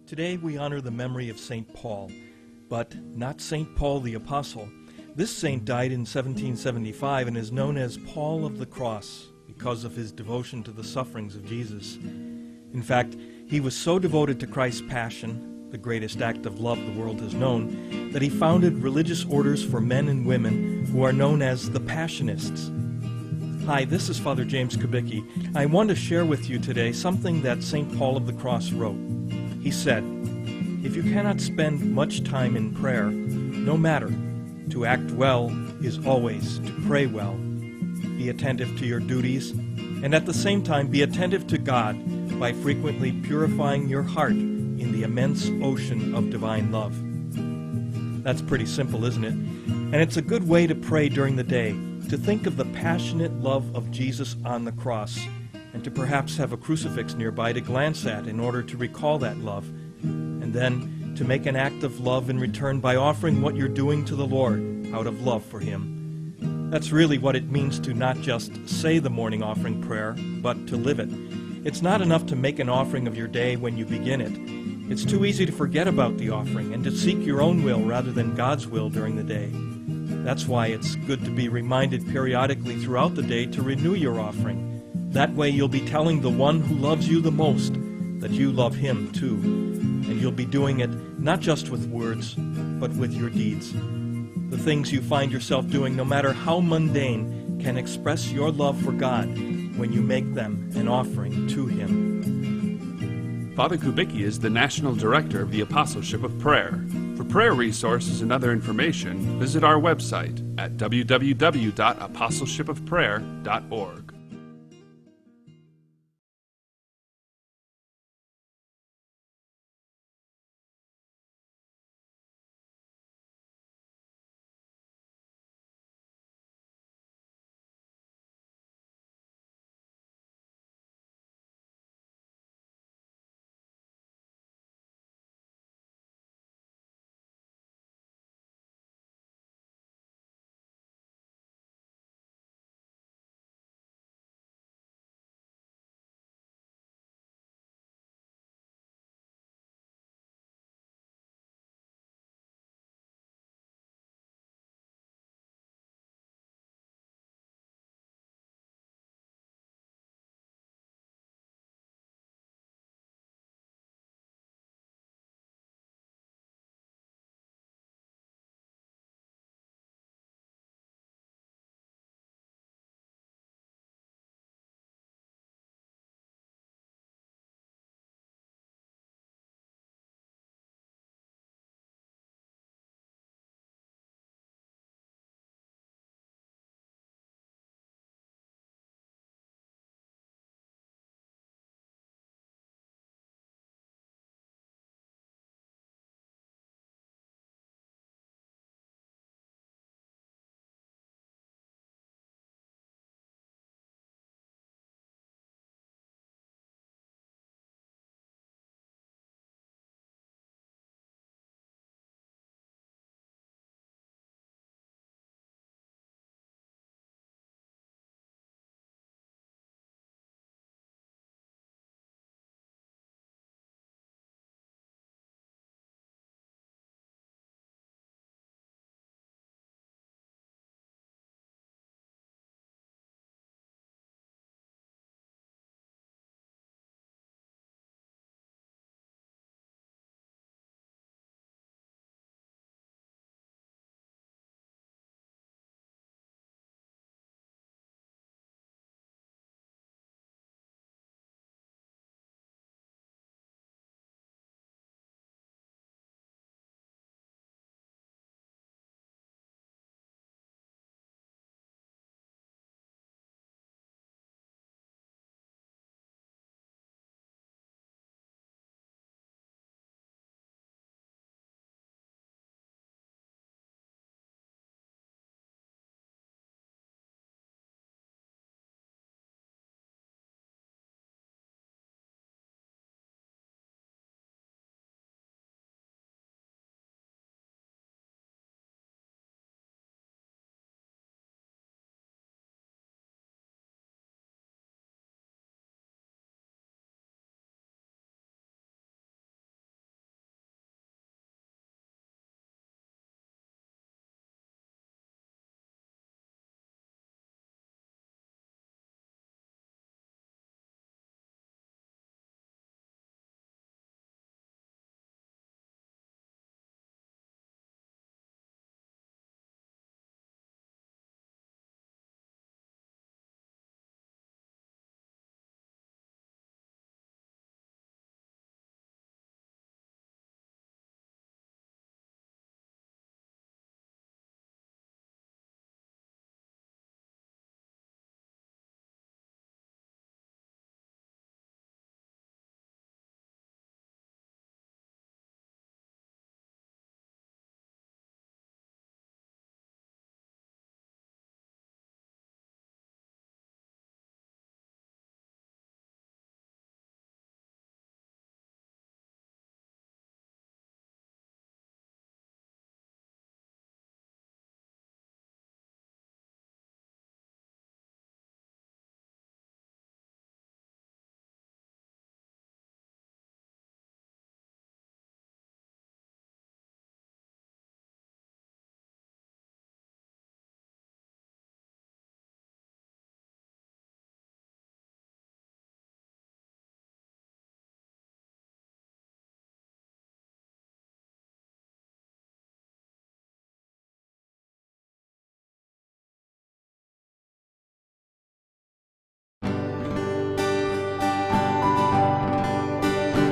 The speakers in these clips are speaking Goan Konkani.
Today we honor the memory of St. Paul, but not St. Paul the Apostle. This saint died in 1775 and is known as Paul of the Cross because of his devotion to the sufferings of Jesus. In fact, he was so devoted to Christ's passion, the greatest act of love the world has known, that he founded religious orders for men and women who are known as the Passionists. Hi, this is Father James Kubicki. I want to share with you today something that St. Paul of the Cross wrote. He said, "If you cannot spend much time in prayer, no matter. To act well is always to pray well. Be attentive to your duties, and at the same time be attentive to God by frequently purifying your heart in the immense ocean of divine love." That's pretty simple, isn't it? And it's a good way to pray during the day, to think of the passionate love of Jesus on the cross, and to perhaps have a crucifix nearby to glance at in order to recall that love, and then to make an act of love in return by offering what you're doing to the Lord out of love for Him. That's really what it means to not just say the morning offering prayer, but to live it. It's not enough to make an offering of your day when you begin it. It's too easy to forget about the offering and to seek your own will rather than God's will during the day. That's why it's good to be reminded periodically throughout the day to renew your offering. That way you'll be telling the one who loves you the most that you love him too. And you'll be doing it not just with words, but with your deeds. The things you find yourself doing, no matter how mundane, can express your love for God when you make them an offering to Him. Father Kubicki is the National Director of the Apostleship of Prayer. For prayer resources and other information, visit our website at www.apostleshipofprayer.org.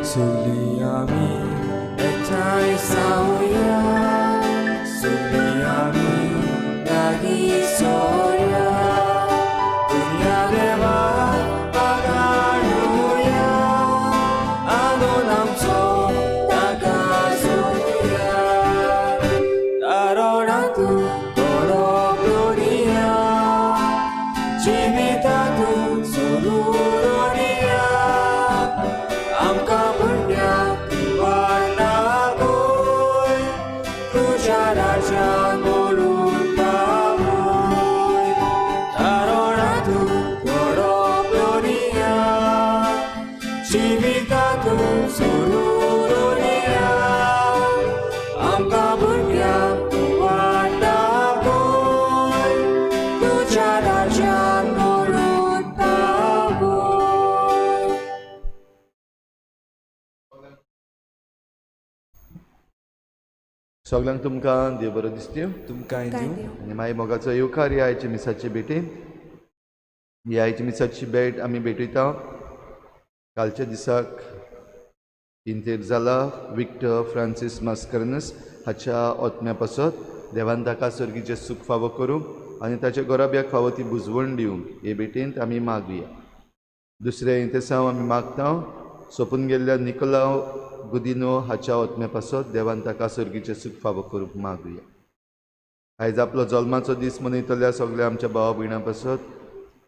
सगळीं आमी एकठांय जावया, सगळीं आमी लागीं सोरया, दुनिया देवा आदारुया, आनंद आमचो ताका जोडया. तारणांतू बरो gloria, जिवितांतू सोडून आमकां पुण्याक वाट दाखय, तुज्या राज्यान व्हरून पावय. तारणांतू बरो gloria, जिवितांतू सोडून आमकां पुण्याक वाट दाखय, तुज्या राज्यान व्हरून पावय. सगळ्यांक तुमकां देव बरो दिसता. तुमकांय दिवं. आनी मागीर मोगाचो येवकार ह्या आयच्या मिसाचे भेटेन. ही आयच्या मिसाची भेट आमी भेटयता. कालच्या दिसाक इंतेर जाला विक्टर फ्रांसीस मास्करनस हाच्या ओतम्या पासत देवान ताका सर्गीचें सूख फावो करूंक आनी ताच्या गोराब्याक फावो ती बुजवण दिवंक हे भेटेंत आमी मागुया. दुसरें इंतेसांव आमी मागता सोंपून गेल्ल्या निकोलाव गुदिनो हाच्या ओतम्या पासत देवान ताका सर्गीचें सूख फावो करूंक मागुया. आयज आपलो जल्माचो दीस मनयतल्या सगल्या आमच्या भावा भयणां पासत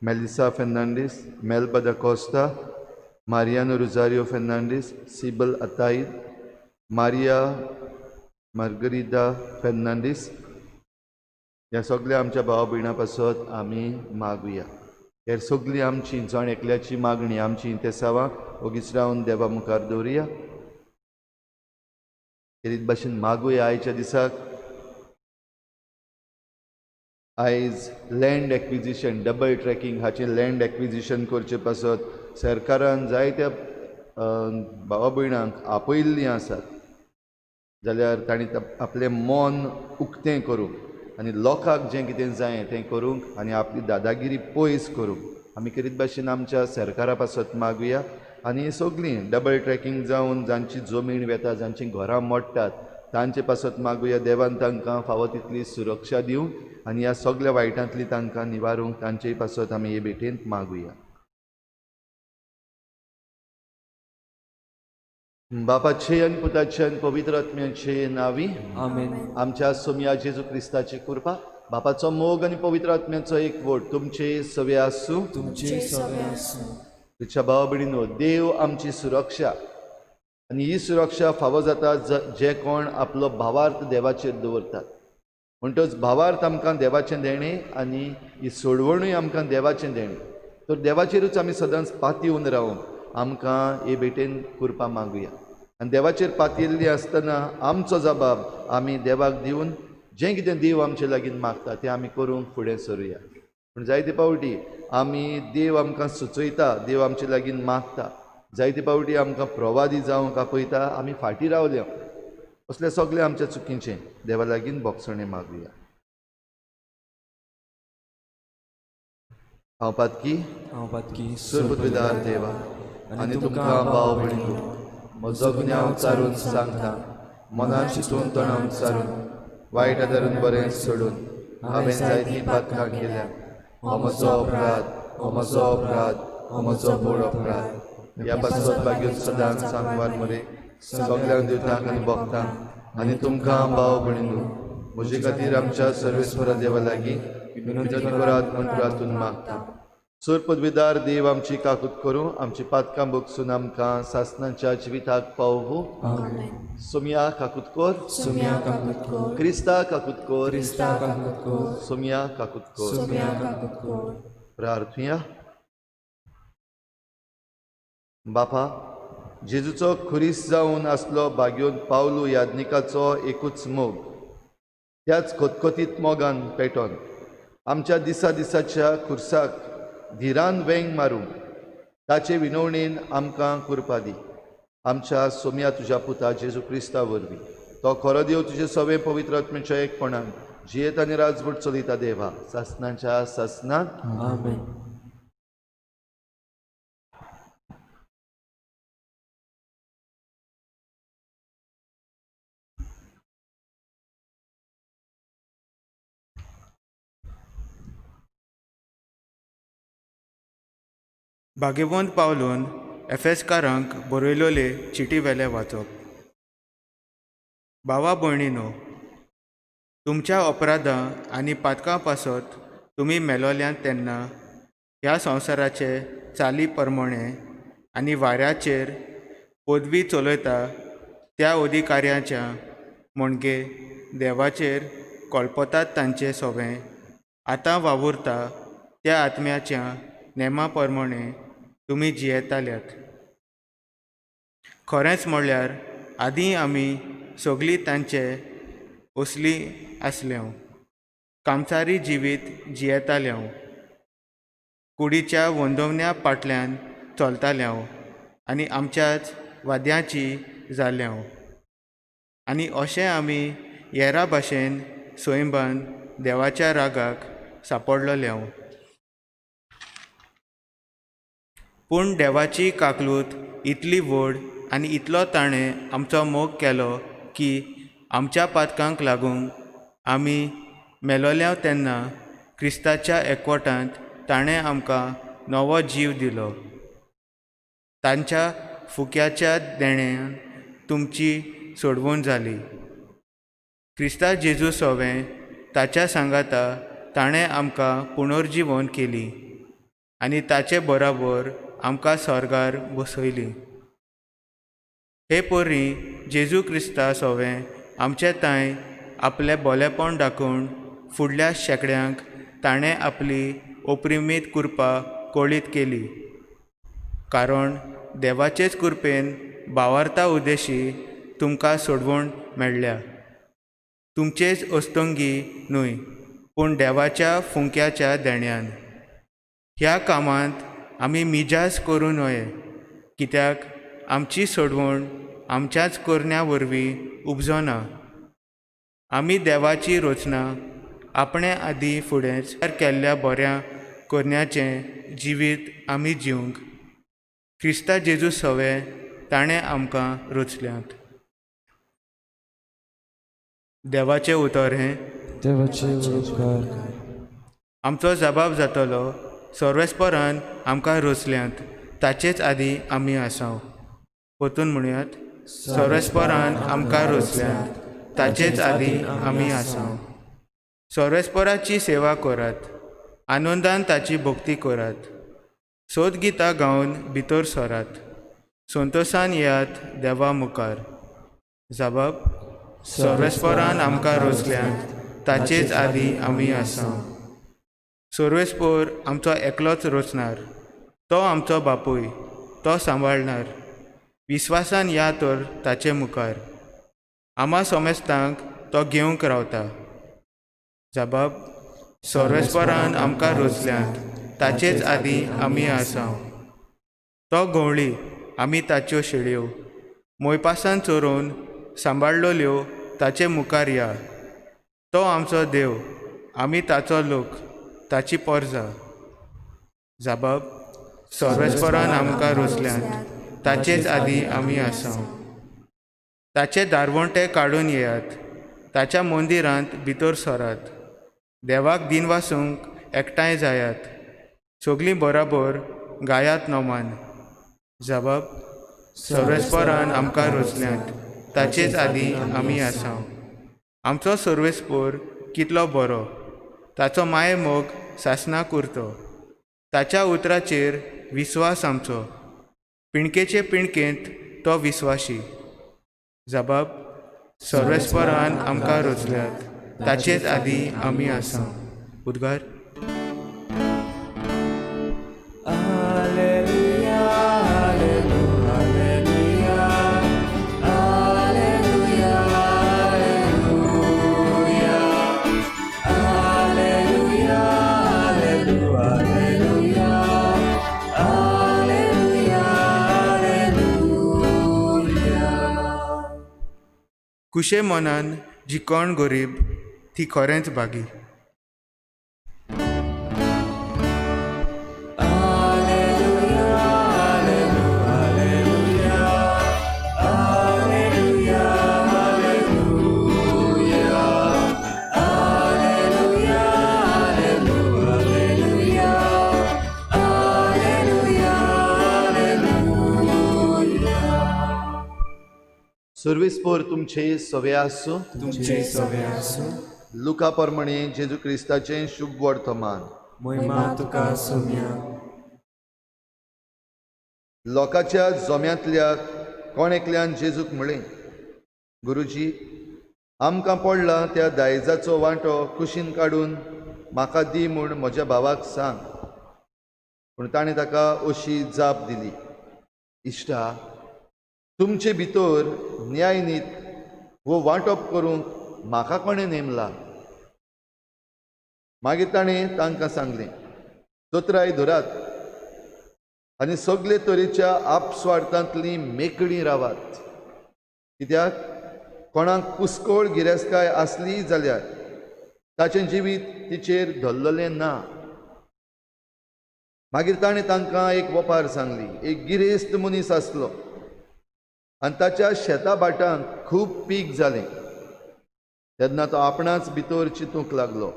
Melissa Fernandes, Melba da Costa, Mariano Rosario Fernandes, Sibal Athaide, Maria Margarida Fernandes ह्या सगल्या आमच्या भावा भयणां पासत आमी मागुया. हेर सगळीं आमची जण एकल्याची मागणी आमची इंतेसांवां ओगीच रावन देवा मुखार दवरुया. खेरीत भाशेन मागुया आयच्या दिसाक. आयज लँड एक्विजिशन, डबल ट्रॅकिंग हाचें लँड एक्विजिशन करचे पासत सरकारान जायत्या भावा भयणांक आपयल्लीं आसात, जाल्यार तांणी आपलें मन उक्तें करूंक आनी लोकांक जें कितें जाय तें करूंक आनी आपली दादागिरी पयस करूंक आमी खेरीत भाशेन आमच्या सरकारा पासत मागुया. आनी सगळीं डबल ट्रॅकिंग जावन जांची जमीन वेता, जांचीं घरां मोडटात तांचे पासत मागुया देवान तांकां फावो तितली सुरक्षा दिवंक आनी ह्या सगळ्या वायटांतली तांकां निवारूंक तांचेय पासत आमी हे भेटेंत मागुया. बापाचे आनी पुताचे आनी पवित्र आत्म्याचे नांवी आमेन. आमच्या सोमया जेजू क्रिस्ताची कृपा, बापाचो मोग आनी पवित्र आत्म्याचो एकवट तुमचे सवे आसूं. तुमचे सवे आसूं. तुमच्या भावा भयणीनो, देव आमची सुरक्षा आनी ही सुरक्षा फावो जाता जे कोण आपलो भावार्थ देवाचेर दवरतात. म्हणटच भावार्थ आमकां देवाचें देणें आनी ही सोडवणूय आमकां देवाचें देणें. तर देवाचेरूच आमी सदांच पातयेवन रावूंक आमकां हे भेटेन कृपा मागुया. आनी देवाचेर पातयेल्ली आसतना आमचो जबाब आमी देवाक दिवन जें कितें देव आमचे लागीं मागता तें आमी करूंक फुडें सरुया. पूण जायते फावटी आमी देव आमकां सुचयता, देव आमचे लागीं मागता, जायते फावटी आमकां प्रवादी जावंक आपयता, आमी फाटीं रावल्या. असले सगळे आमच्या चुकीचें देवा लागीं भोगसणें मागुया. हांव पातकी, हांव पातकी, सुरबुद्विदार देवा आनी तुमकां भाव भयणींनो म्हजो गुन्यांव चारून सांगता, मनान चिंतून तणावन चारून वायट आदारून बरें सोडून हांवें जायतीं पातकां केल्या. हो म्हजो अपराध, हो म्हजो अपराध, हो म्हजो व्हड अपराध. ह्या पासत बागेवन सदांच सांगवार मरे सगळ्यांक दिवतांक आनी भोगतांक आनी तुमकां भाव भयणींनो म्हजे खातीर आमच्या सर्वेस्वरा देवा लागीं विनंती करात म्हूण प्रार्थून मागता. सूर पदवीदार देव आमची काकूत करूं, आमची पातकां भोगसून आमकां सासणाच्या जिविताक पावोवं. सोमया काकूत कर, सोमया काकूत कर, क्रिस्ता काकूत कर, क्रिस्ता काकूत कर, सोमया काकूत कर. सोमया काकूत कर. प्रार्थुया. बापा, जेजूचो खुरीस जावन आसलो भाग्योन पावलू याज्ञिकाचो एकूच मोग, त्याच खतखतीत मोगान पेटोन आमच्या दिसा दिसाच्या खुर्साक धिरान वेंग मारूंक ताचे विनवणेन आमकां कृपा दी. आमच्या सोमया तुज्या पुता जेजू क्रिस्ता वरवीं, तो खरो देव तुजे सवे पवित्र आत्म्याच्या एकपणान जियेत आनी राजवट चलयता देवा सासणाच्या सासणांत. आमेन. भाग्यवंत पावलून एफेसकारांक बरयलोले चिटी वेलें वाचप. भावा भयणीनो, तुमच्या अपराधां आनी पातकां पासत तुमी मेलोल्यात तेन्ना ह्या संवसाराचे चाली परमणें आनी वाऱ्याचेर पदवी चलयता त्या अधिकाऱ्याच्या म्हणजे देवाचेर कल्पतात तांचे सोवें आतां वावुरता त्या आत्म्याच्या नेमा परमणें तुमी जियेताल्यात. खरेंच म्हळ्यार आदीं आमी सगळीं तांचे असली आसल्यांव, कामचारी जिवीत जियेताल्यांव, कुडीच्या वंदवण्या फाटल्यान चलताल्यांव आनी आमच्याच वाद्याची जाल्यांव. आनी अशें आमी येरा भाशेन सैंबान देवाच्या रागाक सापडलोल्यांव. पूण देवाची काकलूत इतली व्हड आनी इतलो ताणें आमचो मोग केलो की आमच्या पातकांक लागून आमी मेलोल्यांव तेन्ना क्रिस्ताच्या एकवटांत ताणें आमकां नवो जीव दिलो. तांच्या फुक्याच्या देण्यान तुमची सोडवण जाली. क्रिस्ता जेजू सोवें ताच्या सांगाता ताणें आमकां पुनर्जिवन केली आनी ताचे बराबर आमकां स्वर्गार बसयली. हे पोरी जेजू क्रिस्ता सोवें आमचे तांय आपलें बोलेपण दाखोवन फुडल्या शेंकड्यांक ताणें आपली ओप्रिमीत कृपा कळीत केली. कारण देवाचेच कृपेन भावार्था उद्देशी तुमकां सोडवण मेळ्ळ्या. तुमचेच अस्तंगी न्हय पूण देवाच्या फुंक्याच्या देण्यान. ह्या कामांत आमी मिजास करूं नये, कित्याक आमची सोडवण आमच्याच करण्या वरवीं उपजना. आमी देवाची रचना आपणे आदीं फुडेंच केल्ल्या बऱ्या करण्याचें जिवीत आमी जिवंक क्रिस्ता जेजू सवे ताणें आमकां रचल्यात. देवाचें उतर हें देवाचे उपकार. आमचो जबाब जातलो सर्वेस्परान आमकां रचल्यात ताचेच आदीं आमी आसाव. परतून म्हणयात, सर्वेस्परान आमकां रचल्यात ताचेच आदीं आमी आसाव. सर्वेस्पराची सेवा करात, आनंदान ताची भक्ती करात, सोद गितां गावन भितर सरात, संतोसान येयात देवा मुखार. जबाब सर्वेस्परान आमकां रचल्यात ताचेच आदीं आमी आसाव. सर्वेस्पर आमचो एकलोच रचणार, तो आमचो बापूय, तो सांबाळणार. विस्वासान या तर ताचे मुखार, आमा समेस्तांक तो घेवंक रावता. जबाब सर्वेस्परान आमकां रचल्यात ताचेच आदीं आमी आसाव. तो गवळी आमी ताच्यो शेळयो मोयपासान चोरोवन सांबाळलोल्यो ताचे मुखार या. तो आमचो देव, आमी ताचो लोक, ताची पोरजा. जबाब सर्वेस्परान आमकां रचल्यात ताचेच आदीं आमी आसाव. ताचे दारवंटे काडून येयात, ताच्या मंदिरांत भितर सरात, देवाक दिनवासूंक एकठांय जायात, सगलीं बराबर गायात नमान. जबाब सर्वेस्परान आमकां रचल्यात ताचेच आदीं आमी आसाव. आमचो सर्वेस्पर कितलो बरो, ताचो मायेमोग सासना कुरतो, ताच्या उतराचेर विस्वास आमचो, पिणकेचे पिणकेंत तो विस्वाशी. जबाब सर्वेस्परान आमकां रचल्यात ताचेच आदीं आमी आसाव. उद्गार. कुशे मनान जी कोण गरीब ती खरेंच भागी. सर्वेस्पोर तुमचे सवे आसूं. तुमचे सवे आसूं. लुका प्रमाणे जेजू क्रिस्ताचें शुभ वर्तमान. महिमा तुका सोम्या. लोकांच्या जम्यांतल्या कोण एकल्यान जेजूक म्हळें, गुरुजी, आमकां पडला त्या दायजाचो वांटो कुशीन काडून म्हाका दी म्हूण म्हज्या भावाक सांग. पूण ताणें ताका अशी जाप दिली, इश्टा, तुमचे भितर न्यायनीत वो वांटप करूंक म्हाका कोणें नेमला? मागीर ताणें तांकां सांगलें, चतुराय धरात आनी सगळे तरेच्या आपस्वार्थांतली मेकळीं रावात, कित्याक कोणाक पुस्कोळ गिरेस्तकाय आसली जाल्यार ताचें जिवीत तिचेर धरलेलें ना. मागीर ताणें तांकां एक वपार सांगली. एक गिरेस्त मनीस आसलो आनी ताच्या शेता भाटांत खूब पीक जालें. तेन्ना तो आपणाच भितर चिंतूंक लागलो,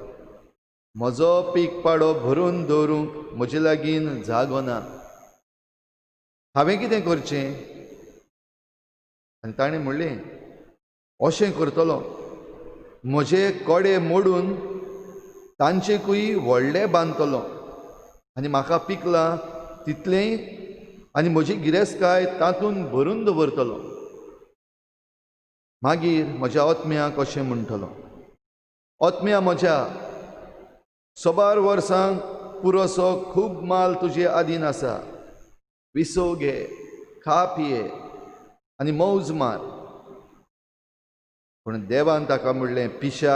म्हजो पीक पाडो भरून दवरूंक म्हजे लागीं जागो ना, हांवें कितें करचें? आनी ताणें म्हणलें, अशें करतलो, म्हजे कोडे मोडून तांचेकूय व्हडले बांदतलो आनी म्हाका पिकलां तितलेंय आनी म्हजी गिरेस्तकाय तातूंत भरून दवरतलो. मागीर म्हज्या आत्म्याक अशें म्हणटलो, आत्म्या म्हज्या, सबार वर्सांक पुरोसो खूब माल तुजे आदीन आसा, विसव घे, खा पिये आनी मौज मार. पूण देवान ताका म्हणलें, पिशा,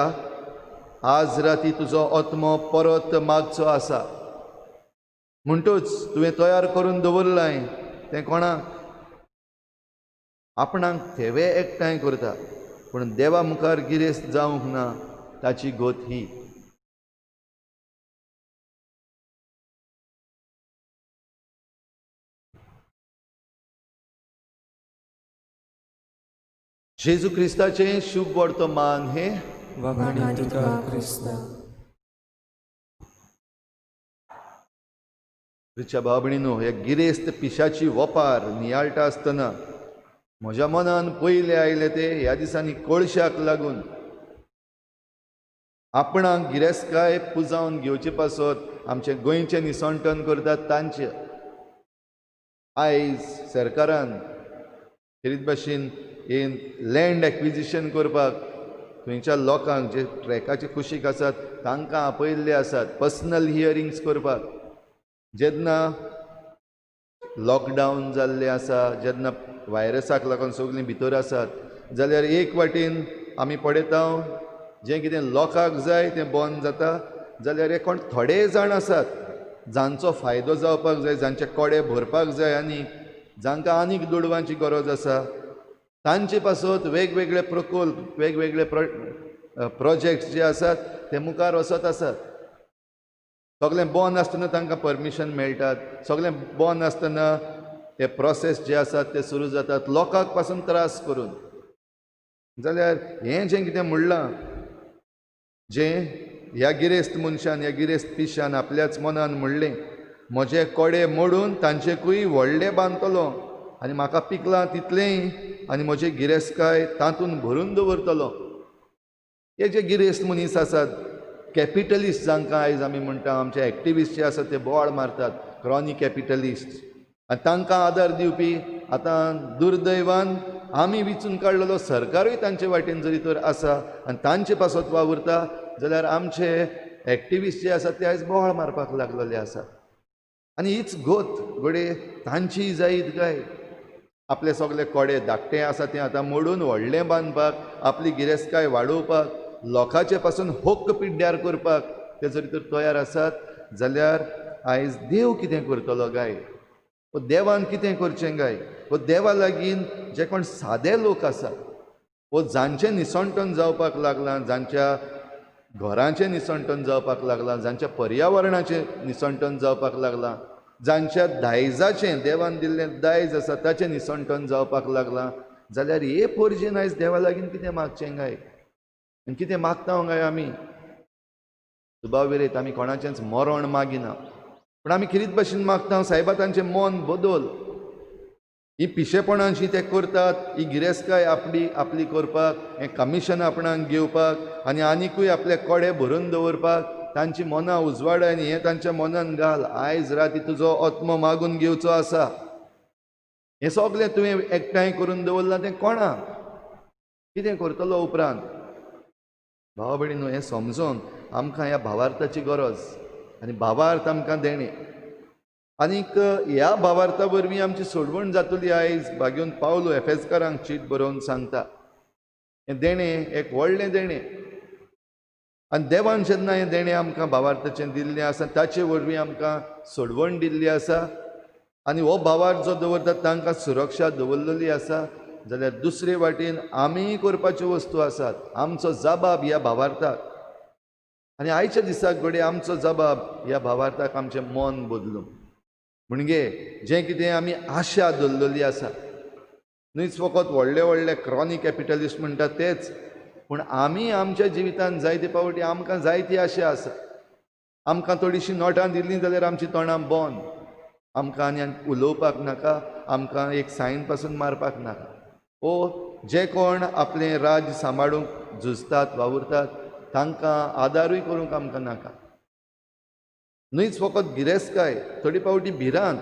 आज राती तुजो आत्मो परत मागचो आसा, म्हणटूच तुवें तयार करून दवरलाय तें कोणाक? आपणाक थेवे एकठांय करता, पूण देवा मुखार गिरेस्त जावंक ना, ताची गत ही. जेजू क्रिस्ताचें शुभ वर्तमान हें. वाखाणी तुका क्रिस्ता. प्रिच्या भाव भयणीनो, ह्या गिरेस्त पिशाची वपार नियाळटा आसतना म्हज्या मनान पयलें आयलें ते ह्या दिसांनी कोळशाक लागून आपणाक गिरेस्तकाय पुजावन घेवचे पासत आमचें गोंयचें निसणटन करतात तांचे. आयज सरकारान खेरीत भाशेन हें लँड एक्विजिशन करपाक थंयच्या लोकांक जे ट्रॅकाचे कुशीक आसात तांकां आपयल्ले आसात पर्सनल हियरिंग्स करपाक. जेन्ना लॉकडावन जाल्लें आसा, जेन्ना व्हायरसाक लागून सगळीं भितर आसात, जाल्यार एक वाटेन आमी पळयता जें कितें लोकांक जाय तें बंद जाता, जाल्यार एक कोण थोडे जाण आसात जांचो फायदो जावपाक जाय, जांचे कोडे भरपाक जाय आनी जांकां आनीक दुडवांची गरज आसा तांचे पासत वेगवेगळे प्रकल्प, वेगवेगळे प्रोजेक्ट्स जे आसात ते मुखार वचत आसात. सगळें बंद आसतना तांकां परमिशन मेळटात, सगळें बंद आसतना ते प्रोसेस जे आसात ते सुरू जातात लोकांक पासून त्रास करून. जाल्यार हें जें कितें म्हणलां, जें ह्या गिरेस्त मनशान, ह्या गिरेस्त पिशान आपल्याच मनान म्हणलें, म्हजे कोडे मोडून तांचेकूय व्हडले बांदतलो आनी म्हाका पिकलां तितलेंय आनी म्हजे गिरेस्तकाय तातूंत भरून दवरतलो. हे जे गिरेस्त मनीस आसात, कॅपिटलिस्ट जांकां आयज आमी म्हणटा, आमचे एक्टिविस्ट जे आसात ते बोवाळ मारतात, क्रॉनी कॅपिटलिस्ट, आनी तांकां आदार दिवपी आतां दुर्दैवान आमी विचून काडलेलो सरकारूय तांचे वाटेन जरी तर आसा आनी तांचे पासत वावुरता, जाल्यार आमचे एक्टिविस्ट जे आसात ते आयज बोवाळ मारपाक लागलेले आसात. आनी हीच गोत घडये तांची जायत काय, आपले सगळे कोडे धाकटे आसा ते आतां मोडून व्हडलें बांदपाक, आपली गिरेस्तकाय वाडोवपाक, लोकांचे पासून हक्क पिड्ड्यार करपाक ते जरी तर तयार आसात, जाल्यार आयज देव कितें करतलो काय? वो देवान कितें करचें काय? वो देवा लागीं जे कोण सादे लोक आसात, वो जांचें निसणटन जावपाक लागलां, जांच्या घरांचें निसणटन जावपाक लागलां, जांच्या पर्यावरणाचें निसणटन जावपाक लागलां, जांच्या दायजाचें, देवान दिल्लें दायज आसा ताचें निसणटन जावपाक लागलां, जाल्यार हे पोरजेन आयज देवा लागीं कितें मागचें काय? आनी कितें मागता काय आमी? दुबाव विरयत आमी कोणाचेंच मरण मागिना, पूण आमी खेरीत भाशेन मागता, सायबा तांचें मन बदल, ही पिशेपणां जीं ते करतात, ही गिरेस्तकाय आपली आपली करपाक, हें कमिशन आपणाक घेवपाक आनी आनिकूय आपले कोडे भरून दवरपाक तांची मनां उजवाडाय आनी हें तांच्या मनान घाल, आयज राती तुजो आत्मो मागून घेवचो आसा. हें सगळें तुवें एकठांय करून दवरलां तें कोणाक, कितें करतलो उपरांत? भावा भयणीनो, हें समजून आमकां ह्या भावार्थाची गरज आनी भावार्थ आमकां देणें. आनीक ह्या भावार्था वरवीं आमची सोडवण जातली. आयज भाग्योन पावलो एफेजकारांक चीट बरोवन सांगता, हें देणें एक व्हडलें देणें. आनी देवान जेन्ना हें देणें आमकां भावार्थाचें दिल्लें आसा, ताचे वरवीं आमकां सोडवण दिल्ली आसा आनी हो भावार्थ जो दवरता तांकां सुरक्षा दवरलेली आसा. जाल्यार दुसरे वाटेन आमीय करपाच्यो वस्तू आसात, आमचो जबाब ह्या भावार्थाक. आनी आयच्या दिसाक घडये आमचो जबाब ह्या भावार्थाक आमचें मन बदलूंक, म्हणजे जें कितें आमी आशा दवरलेली आसा, न्हयच फकत व्हडले व्हडले क्रॉनी कॅपिटलिस्ट म्हणटा तेच, पूण आमी आमच्या जिवितांत जायते फावटी आमकां जायती आशा आसा. आमकां थोडीशीं नोटां दिल्लीं जाल्यार आमची तोंडां बंद, आमकां आनी उलोवपाक नाका, आमकां एक सायन पासून मारपाक नाका. ओ जे कोण आपलें राज्य सांबाळूंक झुजतात वावुरतात तांकां आदारूय करूंक आमकां नाका. न्हयच फकत गिरेस्तकाय, थोडी फावटी भिरांत,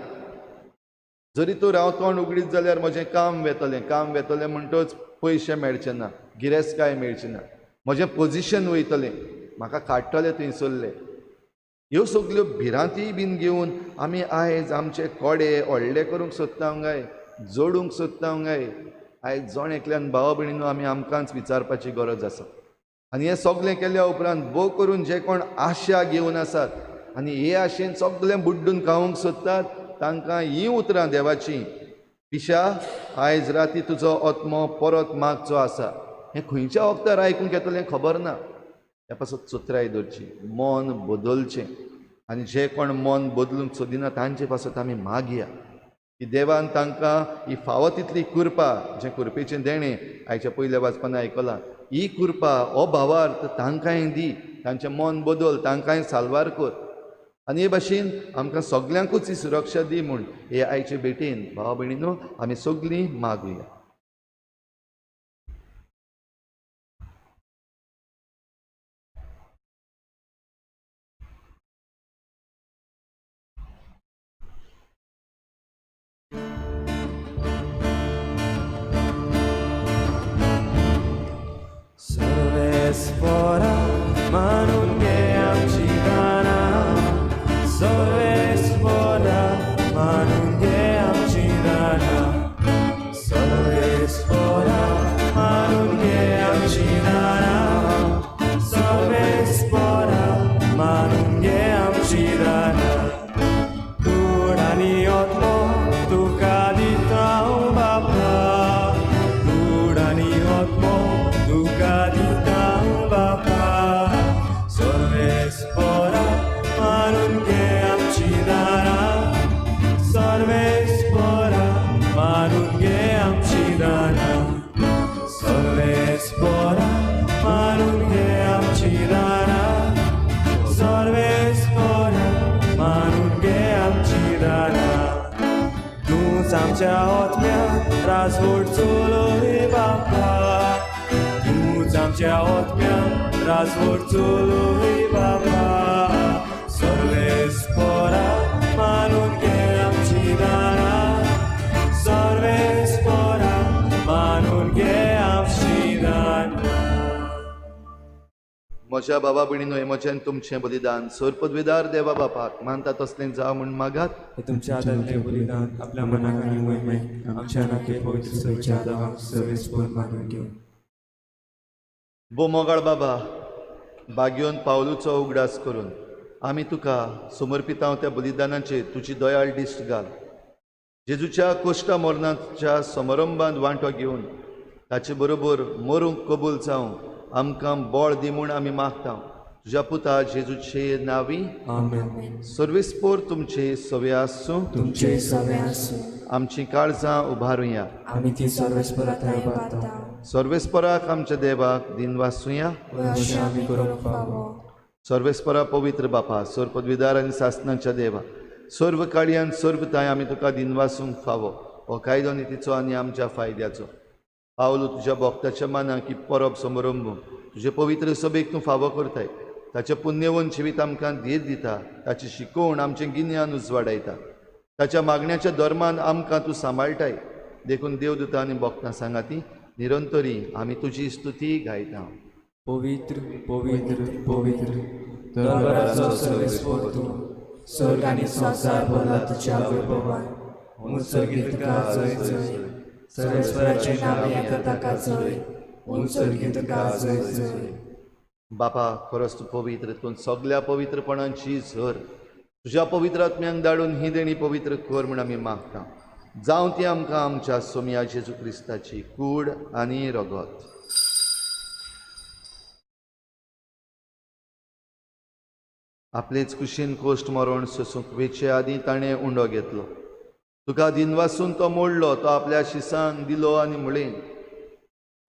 जरी तर हांव तोंड उगडीत जाल्यार म्हजें काम वेतलें, काम वेतलें म्हणटच पयशे मेळचे ना, गिरेस्तकाय मेळची ना, म्हजें पोजिशन वयतलें, म्हाका काडटले थंयसरले. ह्यो सगल्यो भिरांती बीन घेवन आमी आयज आमचे कोडे व्हडले करूंक सोदता काय, जोडूंक सोदता काय? आयज जण एकल्यान भावा भयणीनो आमी आमकांच विचारपाची गरज आसा. आनी हें सगळें केल्या उपरांत भोव करून जे कोण आशा घेवन आसात आनी हे आशेन सगळें बुड्डून खावंक सोदतात तांकां हीं उतरां देवाचीं, पिशा आयज राती तुजो आत्मो परत मागचो आसा. हें खंयच्या वखदार आयकूंक येतलें खबर ना. ह्या पासत चतुराय दवरची, मन बदलचें. आनी जे कोण मन बदलूंक सोदिना तांचे पासत आमी मागया की देवान तांकां ही फावो तितली कृपा, जें कृपेचें देणें आयच्या पयल्या वाचपान आयकलां, ही कृपा हो भावार्थ तांकांय दी, तांचें मन बदल, तांकांय साल्वार कर. आनी हे भाशेन आमकां सगल्यांकूच ही सुरक्षा दी म्हूण हे आयचे भेटेन भावा भयणीनो आमी सगळीं मागुया. सर्वेस्पोरा मानून घे आमची दानां, सर्वेस्पोरा मानून घे आमची दानां, सर्वेस्पोरा मानून घे आमची दानां, सर्वेस्पोरा मानून घे आमची दानां. कूड आनी आत्मो तुका दिता हांव बापा, कूड आनी आत्मो तुका दिता हांव बापा. सर्वेस्पोरा मानून घे आमची दानां, सर्वेस्पोरा मानून घे आमची दानां, सर्वेस्पोरा मानून घे आमची दानां, सर्वेस्पोरा मानून घे आमची दानां. तूंच आमच्या आत्म्याक राजवट चलय बापा, तूंच आमच्या आत्म्याक राजवट चलय बापा. सर्वेस्पोरा मानून घे आमची दानां, सर्वेस्पोरा मानून घे आमची दानां. म्हज्या बाबा भयणीनो, हें म्हजें तुमचें बलिदान सर्वपदवीदार देवा बापाक मानता तसलें जावं म्हूण मागात. हे तुमच्या हातांतलें बलिदान आपल्या मनाक आनी मोहिमेक आमच्या नाके पवित्र सोयच्या देवाक सर्वेस्पोर मानून घेवं. भो मोगाळ बाबा, बागयोन पावलूचो उगडास करून आमी तुका समर्पितांव त्या बलिदानाचेर तुजी दयाळ दिश्ट घाल. जेजूच्या कोश्टा मरणाच्या समारंभांत वांटो घेवन ताचे बरोबर मरूंक कबूल जावंक आमकां बळ दी म्हूण आमी मागता. तुज्या पुता जेजूचे नांवी आमेन. सर्वेस्पोर तुमचे सवे आसूं, तुमचे सवे आसूं. आमची काळजां उबारुया. आमी ती सर्वेस्पोरा थंय उबारता. सर्वेस्पोराक आमच्या देवाक दिनवासुया. अशें आमी करूंक फावो. सर्वेस्परा पवित्र बापा, सर्वपदवीदार आनी सासनाच्या देवा, सर्व काळयान सर्व ताय आमी तुका दिनवासूंक फावो. हो कायदो नितीचो आनी आमच्या फायद्याचो. पावलो तुज्या भक्ताच्या मनाक ही परब समारंभ तुजे पवित्र सभेक तूं फावो करताय. ताचें पुण्यवन जिवीत आमकां धीर दिता, ताची शिकोवण आमचें गिन्यान उजवाडायता, ताच्या मागण्याच्या धर्मान आमकां तूं सांबाळटाय. देखून देवदूता आनी भक्तां सांगाती निरंतरी आमी तुजी स्तुती गायता. पवित्र पवित्र पवित्र दरबाराचो सर्वेस्पर तूं, स्वर्ग आनी संवसार भरला तुज्या वैभवान. उंच सर्गीत तुका जय जय, सर्वेस्पराचें नांव येता ताका जय, उंच सर्गीत तुका जय जय. बापा, खरोच तूं पवित्र, तूं सगल्या पवित्रपणाची झर. तुज्या पवित्र आत्म्यांक धाडून ही देणी पवित्र कर म्हूण आमी मागता. जावं ती आमकां आमच्या सोमया जेजू क्रिस्ताची कूड आनी रगत. आपलेच कुशीन कोश्ट मरण सोसूंक वेचे आदीं ताणें उंडो घेतलो. तुका दिनवासून तो मोडलो, तो आपल्या शिसांक दिलो आनी म्हळें,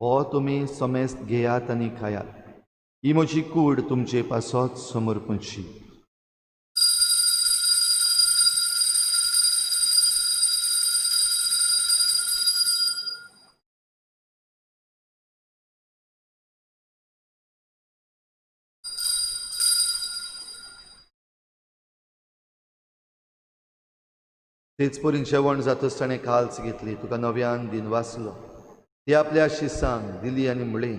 हो तुमी समेस्त घेयात आनी खायात, ही म्हजी कूड तुमचे पासत समर्पणची. तेच परी जेवण जातच ताणें काल्स घेतली, तुका नव्यान दिनवासलो, ती आपल्या शिसांक दिली आनी म्हळें,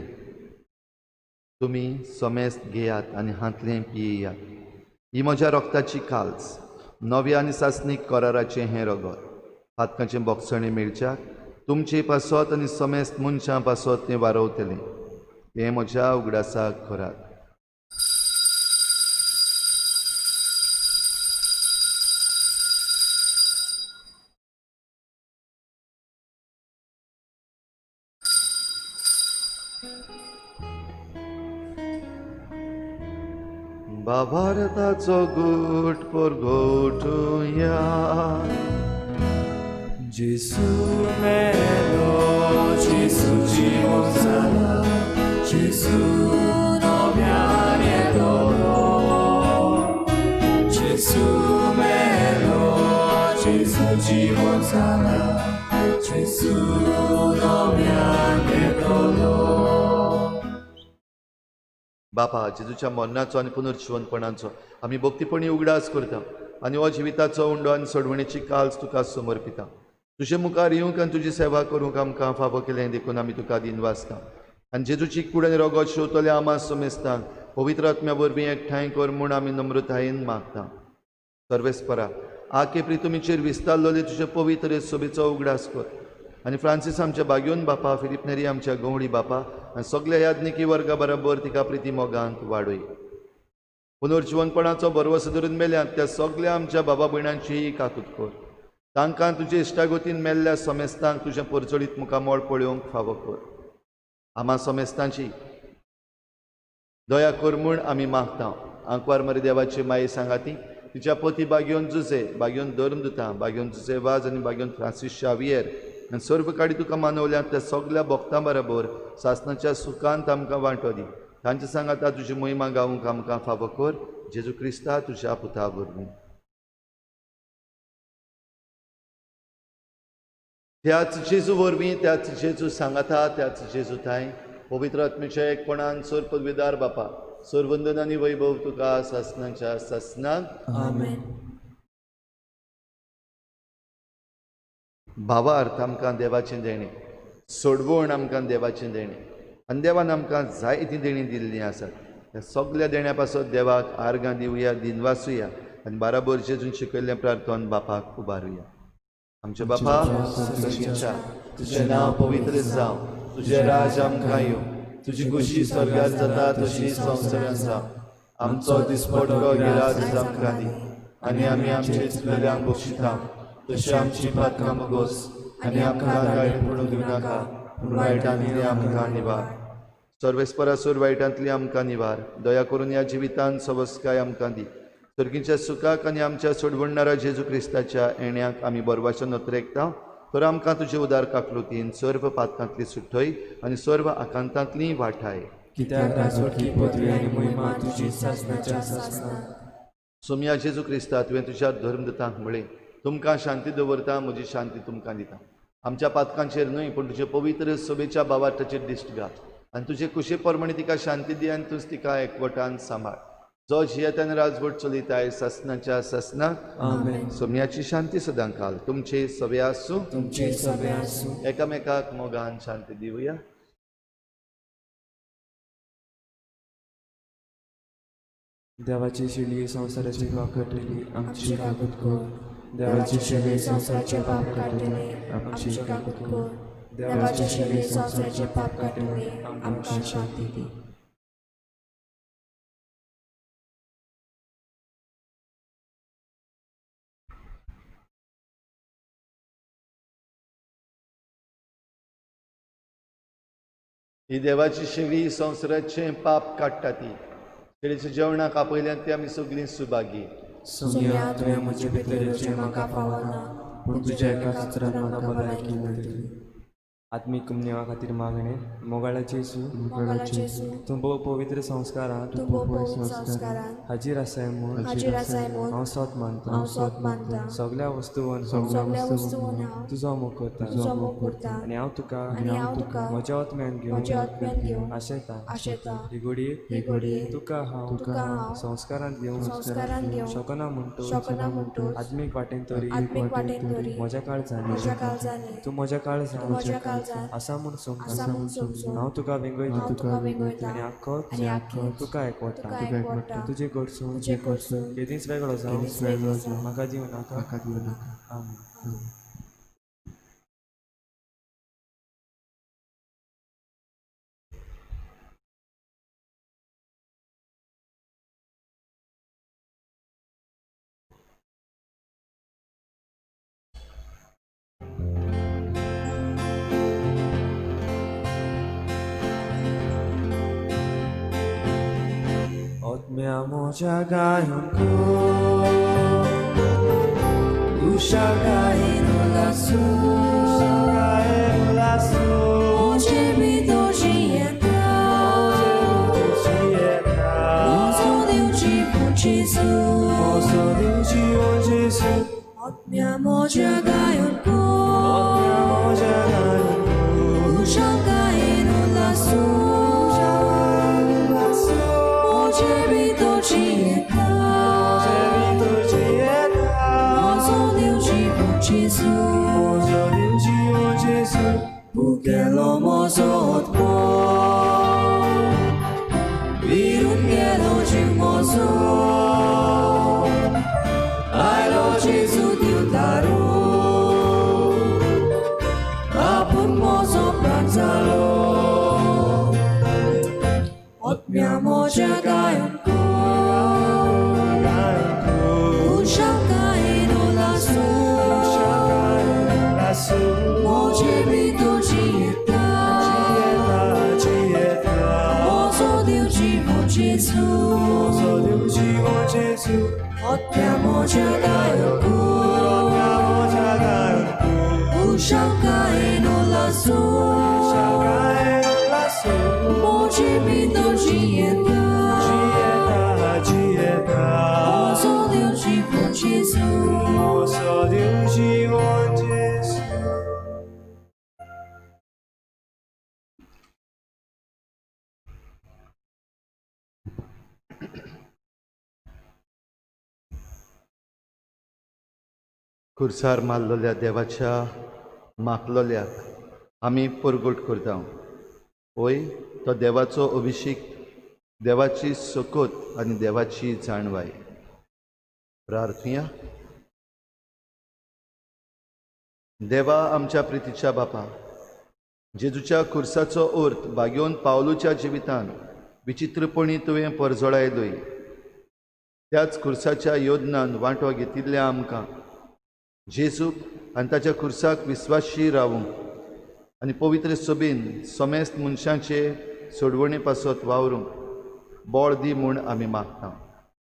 तुमी समेस्त घेयात आनी हांतलें पियेयात, ही म्हज्या रक्ताची काल्स, नव्या आनी सासणीक कराराचें हें रगत. पातकाचें बोगसणें मेळच्याक तुमचे पासत आनी समेस्त मनशां पासत तें वारवतलें. हें म्हज्या उगडासाक करात. भावार्थाचो गूट परगटुया. जेसू मेलो, जेसू जिवन जाला, जेसू नव्यान येतलो. जेसू मेलो, जेसू जिवन जाला, जेसू नव्यान येतलो. बापा, जेजूच्या मरणाचो आनी पुनर्जिवनपणाचो आमी भक्तीपणी उगडास करता आनी हो जिविताचो उंडो आनी सोडवणेची काल्स तुका समर्पिता. तुजे मुखार येवंक आनी तुजी सेवा करूंक आमकां फावो केलें देखून आमी तुका दिनवासता. आनी जेजूची कूड आनी रगत शेवतल्या आमा समेस्तांक पवित्र आत्म्या वरवीं एकठांय कर म्हूण आमी नम्रतायेन मागता. सर्वेस्परा, आके प्रितुमीचेर विस्तारलेले तुजे पवित्र सोबेचो उगडास कर आनी फ्रांसीस आमच्या बागयोन बापा, फिलीप नेरी आमच्या गवळी बापा आनी सगल्या याज्ञिकी वर्गा बरोबर तिका प्रिती मोगांत वाडय. पुनर्जिवनपणाचो भरवसो धरून मेल्यात त्या सगल्या आमच्या बाबा भयणांचीय काकूत कर. तांकां तुजे इश्टागतीन मेल्ल्या समेस्तांक तुजें परजळीत मुखामळ पळोवंक फावो कर. आमा समेस्तांची दया कर म्हूण आमी मागता. आंकवार मरी देवाची माये सांगाती तिच्या पती बागयोन जुजे, बागयोन धर्मदुतां, बागयोन जुजे वाज आनी बागयोन फ्रांसीस शावियर आनी सर्व काडी तुका मानवल्यात त्या सगल्या भक्तां बरोबर सासणाच्या सुखांत आमकां वांटो दी. तांचे सांगाता तुजी महिमा गावंक आमकां फावो कर. जेजू क्रिस्ता तुज्या पुता वरवीं. त्याच जेजू वरवीं, त्याच जेजू सांगाता, त्याच जेजू थांय पवित्र आत्म्याच्या एकपणान सर पदवीदार बापा, सर वंदन आनी वैभव तुका सासणाच्या सासणाक. आमेन. भावार्थ आमकां देवाचें देणें, सोडवण आमकां देवाचें देणें आनी देवान आमकां जायतीं देणीं दिल्लीं आसात. ह्या सगल्या देण्या पासत देवाक आर्गां दिवया, दिनवासुया आनी बाराबर जेजून शिकयल्लें प्रार्थन बापाक उबारुया. आमच्या बापा स्वर्गीच्या, तुजें नांव पवित्र जावं, तुजें राज आमकां येवं, तुजी खुशी स्वर्गार जाता तशी संवसारांत जावं. आमचो दिसपडको गिराज आमकां दी आनी आमी आमचे चुकलेल्यांक बक्षिता तशी आमची पातकां बोगोस आनी आमकां गायड पडूंक दिवं नाका, पूण वायटांतली आमकां निवार. सर्वेस्परासूर वायटांतली आमकां निवार. दया करून ह्या जिवितांत सवस्काय आमकां दी. सर्गीच्या सुखाक आनी आमच्या सोडवणणारा जेजू क्रिस्ताच्या येण्याक आमी बरवाचो नत्रेकता तर आमकां तुजे उदार काकलुतीन सर्व पातकांतली सुटय आनी सर्व आकांतांतली वाठाय. कित्याक राजवटकी पदवी आनी महिमा तुजी सासणाच्या सासणाक. सोमया जेजू क्रिस्ता, तुवें तुज्या धर्मदूतांक म्हळें, तुमकां शांती दवरता, म्हजी शांती तुमकां दिता. आमच्या पातकांचेर न्हय पूण तुजे पवित्र सोबेच्या भावार्थाचेर दिश्ट घाल आनी तुजे कुशे प्रमाणे तिका शांती दी आनी तूंच तिका एकवटान सांबाळ. जो जियेतान राजवट चलयताय ससनाच्या ससनाक. आमेन. सोम्याची शांती सदां काल तुमचे सवे आसूं. तुमचे सवे आसूं. एकामेकाक मोगान शांती दिवया. देवाची शिडी संवसाराची पाप काडटली आमची काकूत कर. देवाची शिडी संवसाराचे पाप काडटली आमची काकूत कर. देवाची शिडी संवसाराचे पाप काडटली आमकां शांती दी. ही देवाची शेळी संवसाराचें पाप काडटा ती शेळीच्या जेवणाक आपयल्यान ती आमी सगळीं सुभागी. सोम्या तुवें म्हजे भितर येवचें म्हाका फावना पूण तुज्या एका सुत्रान म्हाका भलायकी मेळटली. आत्मीक कुमनेवा खातीर मागणें. मोगाळा जेजू, तूं भोव पवित्र संस्कारांत हाजीर आसाय म्हूण हांव सोत मानता. सगल्या वस्तूंत तुजो मोग करता आनी हांव तुका म्हज्या आत्म्यान घेवन आशेता. ही घडये तुका हांव संस्कारांत घेवंक शकना म्हणटो आत्मीक वाटेन तरी म्हज्या काळजांनी तूं म्हज्या काळजांत आसा म्हूण समजून हांव तुका वेंगयता आनी आख्खोच तुका एकवटा. तुजे कडसून केदींच वेगळो जावं म्हाका दिवं नाका. आमेन. आत्म्या म्हज्या गायन उषा गायन उलासू म्हजे भितर जियेता म्हजो देव जिवन जेजू. आत्म्या म्हज्या गायन उषा गायन उलासू म्हजे भितर जियेता म्हजो देव जिवन जेजू. भुकेलो म्हजो आत्मो विरून गेलो जीव म्हजो आयलो जेजू दिवतारो आपूण म्हजो प्राण जालो. आत्म्या म्हज्या गायन उषा गायन उलासू म्हजे भितर जियेता म्हजो देव जिवन जेजू. आत्म्या म्हज्या गायन उषा गायन उलासू म्हजे भितर जियेता म्हजो देव जिवन जेजू. खुर्सार मारलेल्या देवाच्या मागलोल्याक आमी परगट करता. वय तो देवाचो अभिषेक, देवाची सकत आनी देवाची जाणवाय. प्रार्थुया. देवा आमच्या प्रितीच्या बापा, जेजूच्या खुर्साचो अर्थ भाग्योवन पावलूच्या जिवितान विचित्रपणी तुवें परजळायलोय. त्याच खुर्साच्या योजनान वांटो घेतिल्ल्या आमकां जेजूक आनी ताच्या खुर्साक विस्वाशी रावूंक आनी पवित्र सभेन समेस्त मनशांचे सोडवणे पासत वावरूंक बळ दी म्हूण आमी मागता.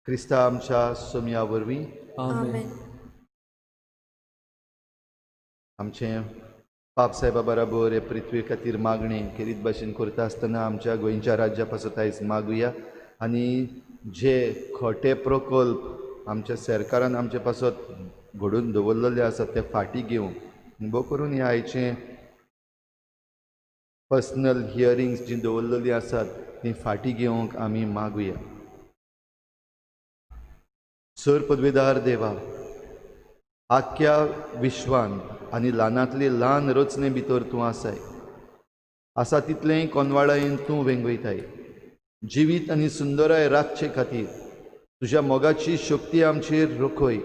क्रिस्ता आमच्या सोमया वरवीं. आमेन. आमचें पाप साहेबा बराबर हे पृथ्वी खातीर मागणें खेरीत भाशेन करता आसतना आमच्या गोंयच्या राज्या पासत आयज मागुया आनी जे खोटे प्रकल्प आमच्या सरकारान आमचे पासत घडून दवरलेले आसा ते फाटीं घेवंक भोव करून ह्या आयचें पर्सनल हियरिंग्स जीं दवरलेलीं आसात तीं फाटीं घेवंक आमी मागुया. सर पदवेदार देवा, आख्ख्या विश्वान आनी ल्हानांतले ल्हान रचने भितर तूं आसाय, आसा तितलेंय कोनवाळायेन तूं वेंगयताय. जिवीत आनी सुंदराय राखचे खातीर तुज्या मोगाची शक्ती आमचेर रोखय.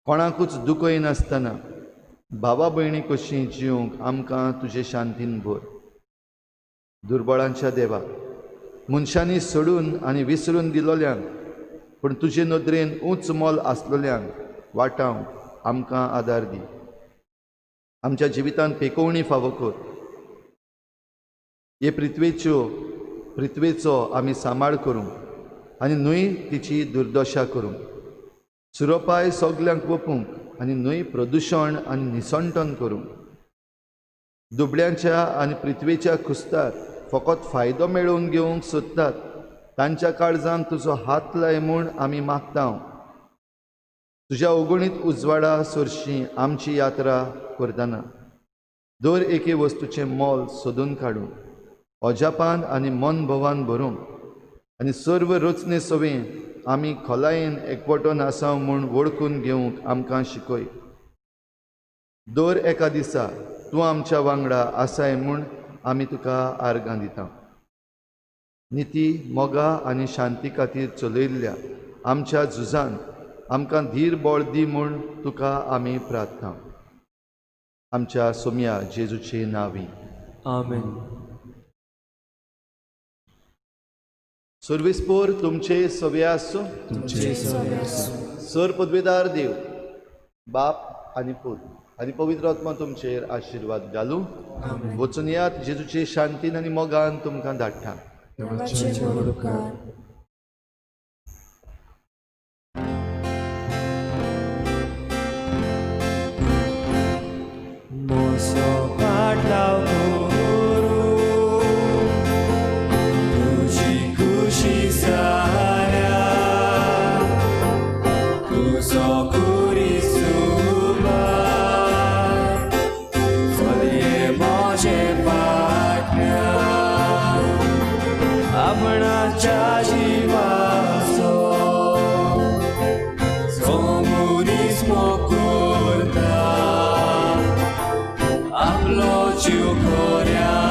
कोणाकूच दुखयनासतना भावा भयणी कशी जिवंक आमकां तुजे शांतीन भर. दुर्बळांच्या देवा, मनशांनी सोडून आनी विसरून दिलोल्यांक पूण तुजे नदरेन उंच मोल आसलोल्यांक वाटावंक आमकां आदार दी. आमच्या जिवितांत पेकोवणी फावो कर. हे पृथ्वेचो आमी सांबाळ करूंक आनी न्हय तिची दुर्दशा करूंक, सुरोपाय सगल्यांक वपूंक आनी न्हय प्रदुशण आनी निसणटन करूंक. दुबळ्यांच्या आनी पृथ्वेच्या खुस्तार फकत फायदो मेळोवन घेवंक सोदतात तांच्या काळजांक तुजो हात लाय म्हूण आमी मागता. तुज्या अगणीत उजवाडा सरशी आमची यात्रा करतना दर एके वस्तूचें मोल सोदून काडूंक, अजापान आनी मनभोवान भरूंक आनी सर्व रचने सवें आमी खोलायेन एकवटून आसा म्हूण वळखून घेवंक आमकां शिकय. दर एका दिसा तूं आमच्या वांगडा आसाय म्हूण आमी तुका आर्गां दिता. निती, मोगा आनी शांती खातीर चलयल्ल्या आमच्या झुजान आमकां धीर बळ दी म्हूण तुका आमी प्रार्थना. आमच्या सोम्या जेजूचे नांवी आमेन. सर्वेस्पोर तुमचे सवे आसूं. सर पदवेदार देव बाप आनी पूत आनी पवित्र आत्मा तुमचेर आशिर्वाद घालूं. वचून यात, जेजूचे शांतीन आनी मोगान तुमकां धाडटा. आपलो जीव कोऱ्या.